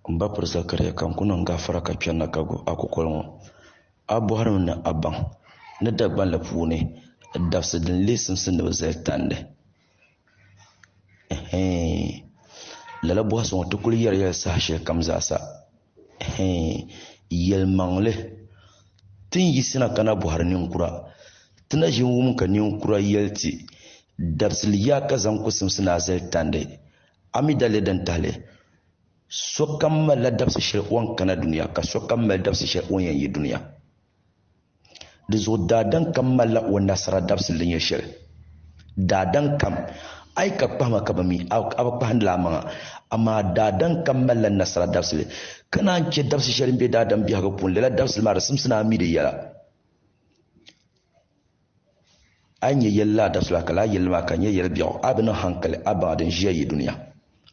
M ba Piri Zakaria ka n ku niŋ gaafara ka kpɛrina ka gbubi a kukoli ŋɔ. A bɔhirimi ni a baŋ ni Dagbanli puuni dabisi din lee simsi ni bɛ zali tandi. Ɛhɛin. Lala bɔhisi ŋɔ ti kuli yɛri ya li saha shɛli kam zaasa. Ɛhɛin. Yɛlimaŋli, ti ni yiɣisina ka na bɔhiri ninkura, ti na ʒi n-wum ka ninkura yɛli ti, dabisili yaa ka zaŋ ku simsi ni a zali tandi. A mi daliri din tahi li? Sokam malila dabisi shɛli o ni kana dunia, ka sokam mali dabisi shɛli o ni yɛn yi dunia. Di zuɣu daadam kam malila o nasara dabisili din nyɛ shɛli. Daadam kam, a yi ka kpahima ka bi mi, a bi kpahindila a maŋa, amaa daadam kam malila nasara dabisili. Ka naan chɛ dabisi shɛli din be daadam biɛhigu puuni, lala dabisili maa di simsi ni a mi di yɛla. A yi nya yɛlli lala dabisili maa, ka lala yɛlli maa ka di nyɛ yɛl biɛɣu, a bi niŋ haŋkali, a baŋ din ʒiya yi dunia.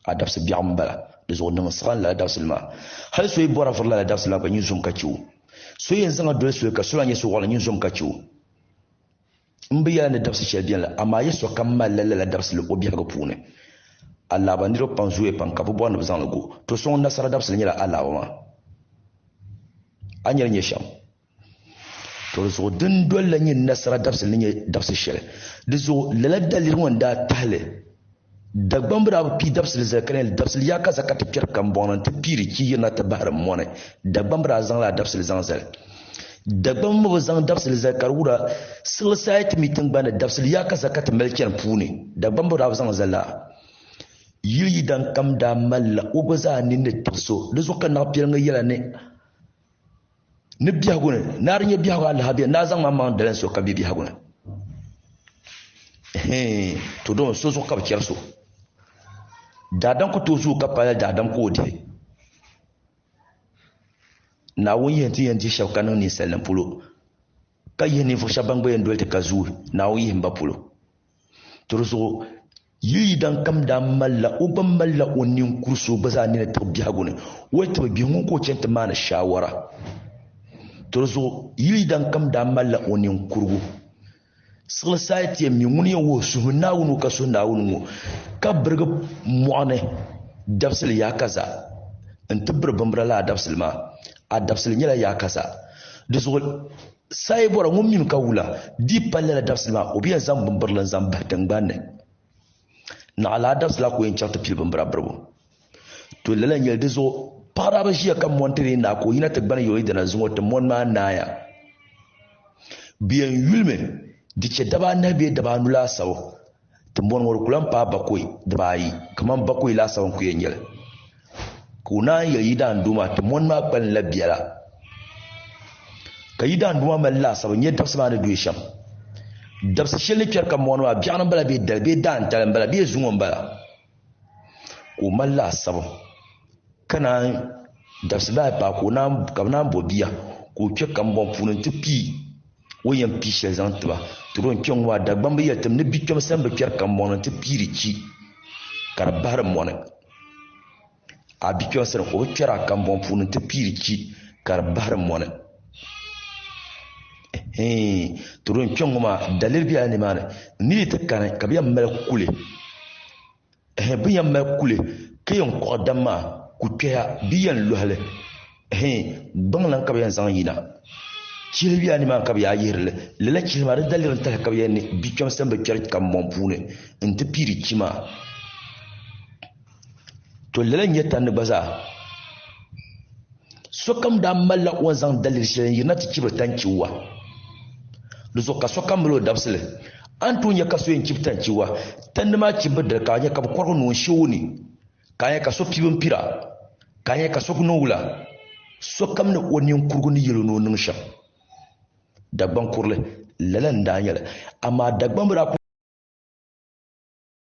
A dabisi biɛɣu m-bala. Di zuɣu niŋ siɣa lala dabisili maa. Hal so yi bɔra vuri lala dabisili maa gba, nyin zom ka chɛ o. So yɛn zaŋ a doli soli ka soli maa nyɛ so wɔɣila, nyin zom ka chɛ o. M bi yɛla ni dabisi shɛli beni la, amaa yi sokam malila lala dabisili o biɛhigu puuni. Alaaba niriba pam zooya pam ka bɛ bɔri ni bɛ zaŋ li gu. To so ŋun nasara dabisili nyɛla alaaba maa. A nya di nyɛ shɛm? To di zuɣu din doli la nyɛ nasara dabisili ni nyɛ dabisi shɛli. Di zuɣu lala daliri ŋɔ n-daa tahi li. Dagbamba daa bi pii dabisili zali ka nɛli dabisili yaa ka za ka ti kpɛri kambɔŋ ni nti piiri chi yirina ti bahiri mɔni. Dagbamba daa zaŋla dabisili zaŋ zali. Dagbamba mi bi zaŋ dabisili zali ka di wuhira siɣili saha ti mi tiŋgbani ni dabisili yaa ka za ka ti mali chani puuni. Dagbamba daa bi zaŋ zali laa. Yili yidan kam daa malila o gba zaa nini ni tiɣi so. Di zuɣu ka naɣipiɛliŋga yɛla ni Ni biɛhigu ni, ni a di nyɛ biɛhigu alaha bɛ, ni a zaŋ ma maŋ dalim so ka be biɛhigu ni. Hee, to don so zuɣu ka bɛ chɛri so. Daadam ku tooi zooi ka pali daadam ka o dihi. Naawuni yihi nti yɛn dihi shɛba ka niŋ ninsalinim polo, ka yihi ninvuɣ shɛba ban gba yɛn doli ti ka zooi, Naawuni yihi m ba polo. To di zuɣu yi yidan kam daa malila o gba malila o ninkuri so gba zaa nini tiɣi biɛhigu ni o yi ti bi gbihi ŋun ka o chani ti maani shaawara. To di zuɣu yi yidan kam daa malila o ninkurigu siɣili saha ti yɛn mi ŋuni yɛn wuhi suhu Naawuni o ka suhu Naawuni ŋɔ ka birigi mɔɣu ni dabisili yaakaza n-ti biri bimbira lala dabisili maa. A dabisili nyɛla yaakaza. Di zuɣu Sayi bɔra ŋun mimi ka wula di pali lala dabisili maa, o bi yɛn zaŋ bimbirili n-zaŋ bahi tiŋgbani ni. Naɣ lala dabisili la ka o yɛn chaŋ ti pili bimbira biribu. To lala n-nyɛ li, di zuɣu paɣa daa bi ʒiya ka mɔni ti dii naai ka o yina ti gbani ya o yidana zuŋɔ ti mɔni maa naaya. Bɛ yɛn yulimi di chɛ daba anahi bee daba anu laasabu. Ti mɔni ŋɔ di ku lahi paai bakɔi dibaayi kamani bakɔi laasabu n-ku yɛn nyɛ li. Ka o naan yɛli yidaandoo maa, ti mɔni maa kpalimla biɛla. Ka yidaandoo maa mali laasabu n-nyɛ dabisi maa ni dooi shɛm. Dabisi shɛli ni kpɛri ka mɔni maa, biɛɣuni m-bala bee dali bee daantali m-bala bee zuŋɔ m-bala. Ka o mali laasabu ka naan dabisi maa yi paai ka bɛ naan bo bia ka o kpe kambɔŋ puuni nti pii o ni yɛn pii shɛli zaŋ ti ba. Ti do n-kpe ŋɔ maa Dagbamba yɛli ti mi ni bikpɛm sani bi kpɛri kambɔŋ ni nti piiri chi ka di bahiri mɔni. A bikpɛm sani o bi kpɛri a kambɔŋ puuni nti piiri chi ka di bahiri mɔni. Ti do n-kpe ŋɔ maa daliri bela nimaani ni yi ti kani ka bɛ yɛn mali kuli. Ɛhɛn, bɛ yɛn mali kuli ka yɛn kɔɣi dam maa ku kpɛya bɛ yɛn lɔhi li. Ɛhɛn, gbaŋ lan ka bɛ yɛn zaŋ yina. Chihili bela nimaani ka bɛ yaa yihiri li. Lala chihili maa di daliri n-tahi ka bɛ yɛn ni bikpɛm sani bi kpɛri kambɔŋ puuni nti piiri chi maa. To lala n-nyɛ tandi gba zaa. Sokam daa malila o ni zaŋ daliri shɛli n-yirina ti chibiri tanchiwa. Di zuɣu ka sokam mali o dabisili. A ni tooi nya ka so yɛn chibi tanchiwa, tandi maa chibbu dali ka a nya ka bɛ kɔrigi noon shee o ni, ka a nya ka so pii bimpira, ka a nya ka so niŋ wula. Sokam ni o ninkurugu ni yɛl o ni o niŋ shɛm. Dagbaŋ kurili, lala n-daa nyɛ li. Amaa Dagbaŋ bi daa.